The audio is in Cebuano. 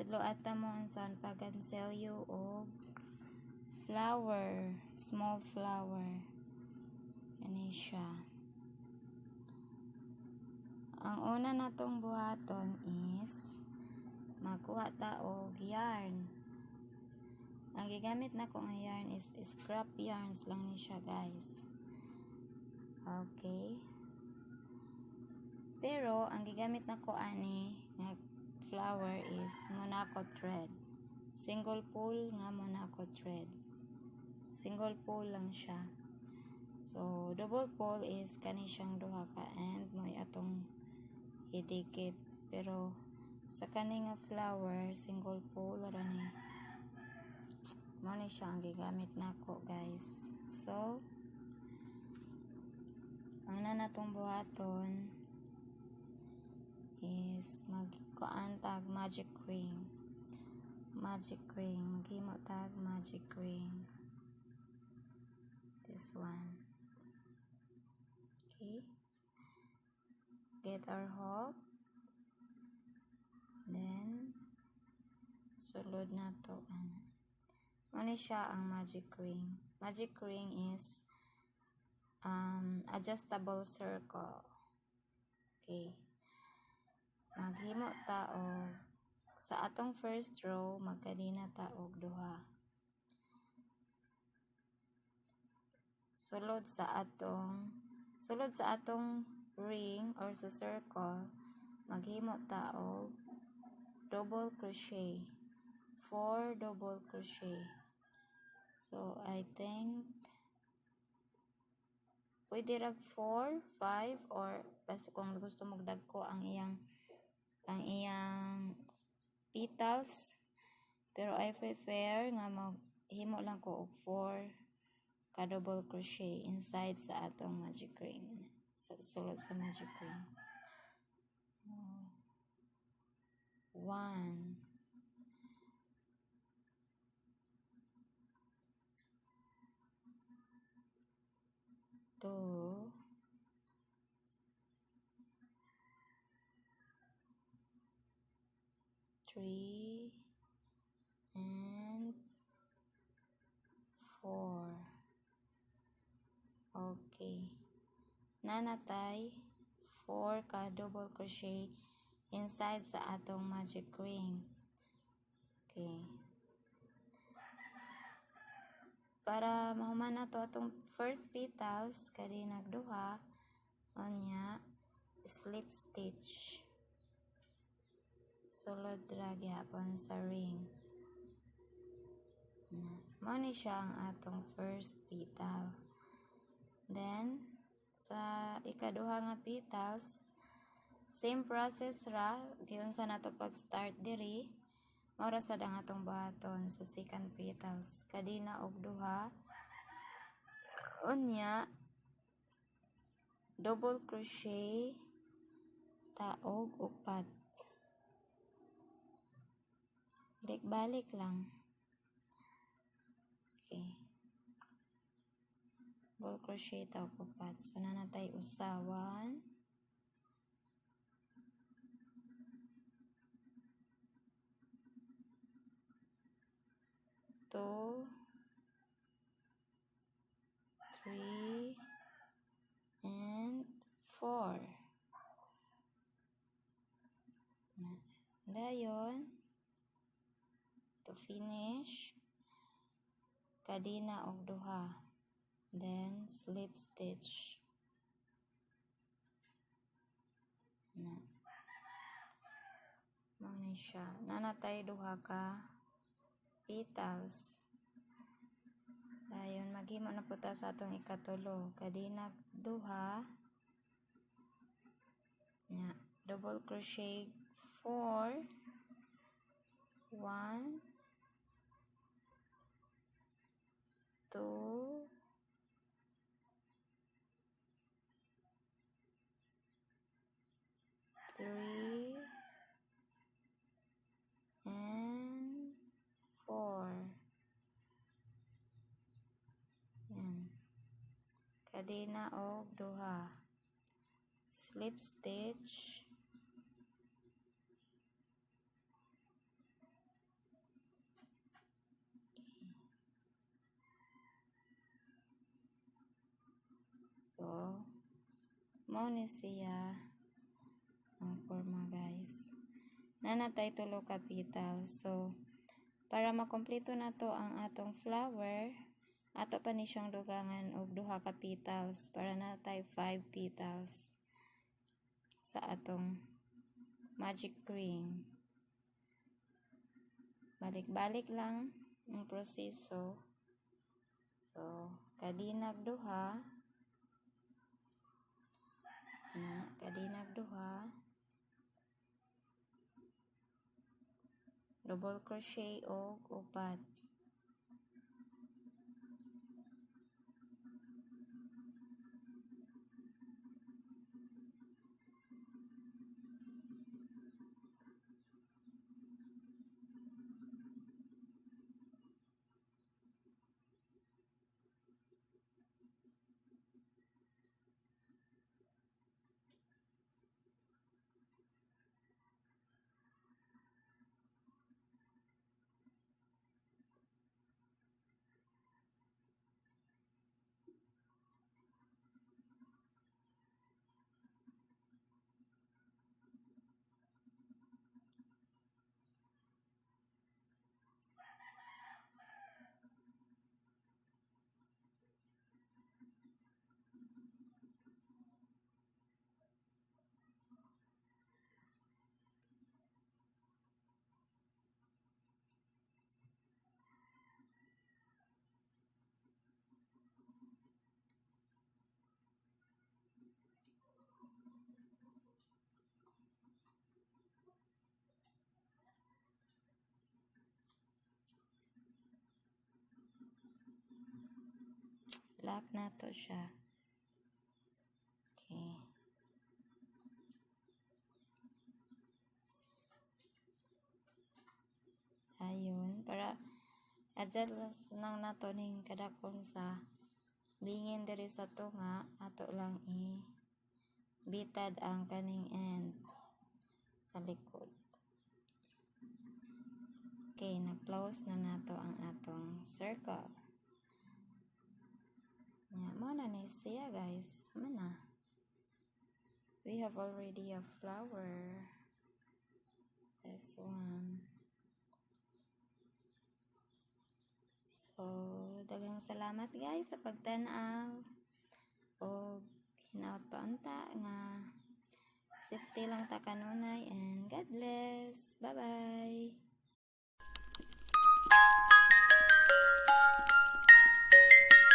Tudlo ata mo unsaon pagganselyo og flower, small flower. Kani siya. Ang una natong buhaton is magkuha ta og yarn. Ang gigamit nako nga yarn is scrap yarns lang ni siya, guys. Okay. Pero ang gigamit nako ani nga flower is Monaco thread. Single pole nga Monaco thread. Single pole lang siya. So, double pole is kani siyang duha ka and mo'y atong idikit. Pero sa kani nga flower, single pole ra ni. Mao ni siya ang gigamit nako, guys. So, ang na natong buhaton is magkuan tag magic ring. Magic ring. Maghimo tag magic ring. This one. Okay. Get our hook. Then, sulod na to. Ano. Mao ni siya ang magic ring. Magic ring is adjustable circle. Okay. Maghimo ta og sa atong first row, magkadena ta og duha. Sulod sa atong ring or sa circle, maghimo ta og double crochet. 4 double crochet. So, I think pwede rag 4, 5 or basta kung gusto mo dagko ang iyang petals, pero I prefer nga maghimo lang ko og 4 ka double crochet inside sa atong magic ring, sa sulod sa magic ring. 1, 2, 3, and 4. Okay. Nanatay 4 ka double crochet inside sa atong magic ring. Okay. Para mahuman na to atong first petals, kadena duha, unya slip stitch. Sulod ra gihapon sa ring. Na, mao ni siya ang atong first petal. Then, sa ikaduha nga petals, same process ra, giunsa nato pag-start diri, mao ra sad ang atong buhaton sa second petals. Kadena og duha, unya double crochet ta og upat. Balik-balik lang. Okay. Double crochet ta og upat. So, nanatay usa, 1, 2, 3, and 4. Na. Dayon, to finish, kadena og duha. Then, slip stitch. Na. Mao ni siya. Nanatay duha ka petals. Dayon, maghimo na po ta sa atong ikatulo. Kadena duha. Nya, double crochet 4, 1, 2, 3, and 4. Yan. Kadena og duha. Slip stitch. Mao ni siya ang forma, guys. Naa na tay tulo ka petals. So para makompleto nato ang atong flower, ato pa ni siyang dugangan og duha ka petals para naa tay 5 petals sa atong magic ring. Balik-balik lang ang proseso. So, kadinag duha na, kadinag duha, double crochet og upat. Lock nato siya. Okay. Ayun, para adjust lang nato ning kadakon sa lingin diri sa tunga, ato lang i bitad ang kaning end sa likod. Okay, na-close na nato ang atong circle. Ya, mao na ni siya, guys. Mao na. We have already a flower. This one. So, daghang salamat, guys, sa pagtan-aw. Og hinaot pa unta nga safety lang ta kanunay and God bless. Bye-bye.